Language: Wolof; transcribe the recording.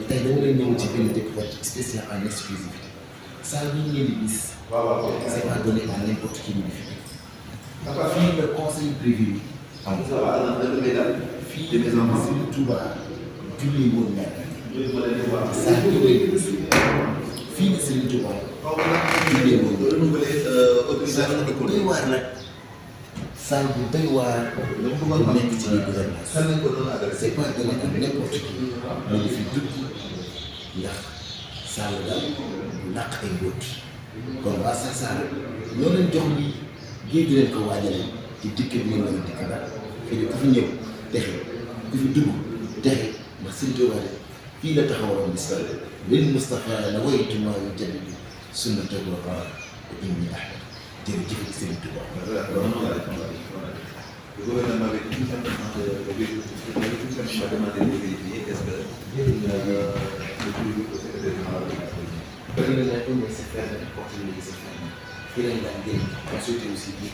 tey dama leen ñëw ci benn découverte spéciale en exclusivité salle bi ngeen di gis. c'est pas donné à n'importe qui ñu fi def. fii le conseil privé bi am fii Serigne Touba julli woon ñaar salle bi ngay gis fii la Serigne Touba julli woon salle bu doy waar nag salle bu doy waar nekk ci biir gouvernance c'est pas donné à n'importe qui mu ngi fi dugg ndax salle daal bu làq ay mbóot kon waa Sarsara ñoo leen jox lii géej gi leen ko waajale ci dikk bi ngeen mën a dikk daal fii ku fi ñëw texe ku fi dugg texe ndax Sëriñ Tuubaa fii la taxawaloon bis lil Mustafa la waytu maa yu jaddi bi sunnatahu wa inni ahmad jërëjëf Sëriñ Tuubaa. Le gouvernement avait tout simplement demandé de vérifier est-ce que le public au secrétaire général bëri na nag mais c'est fermé porte yi c'est fermé fii lañ daan génn consulter aussi bi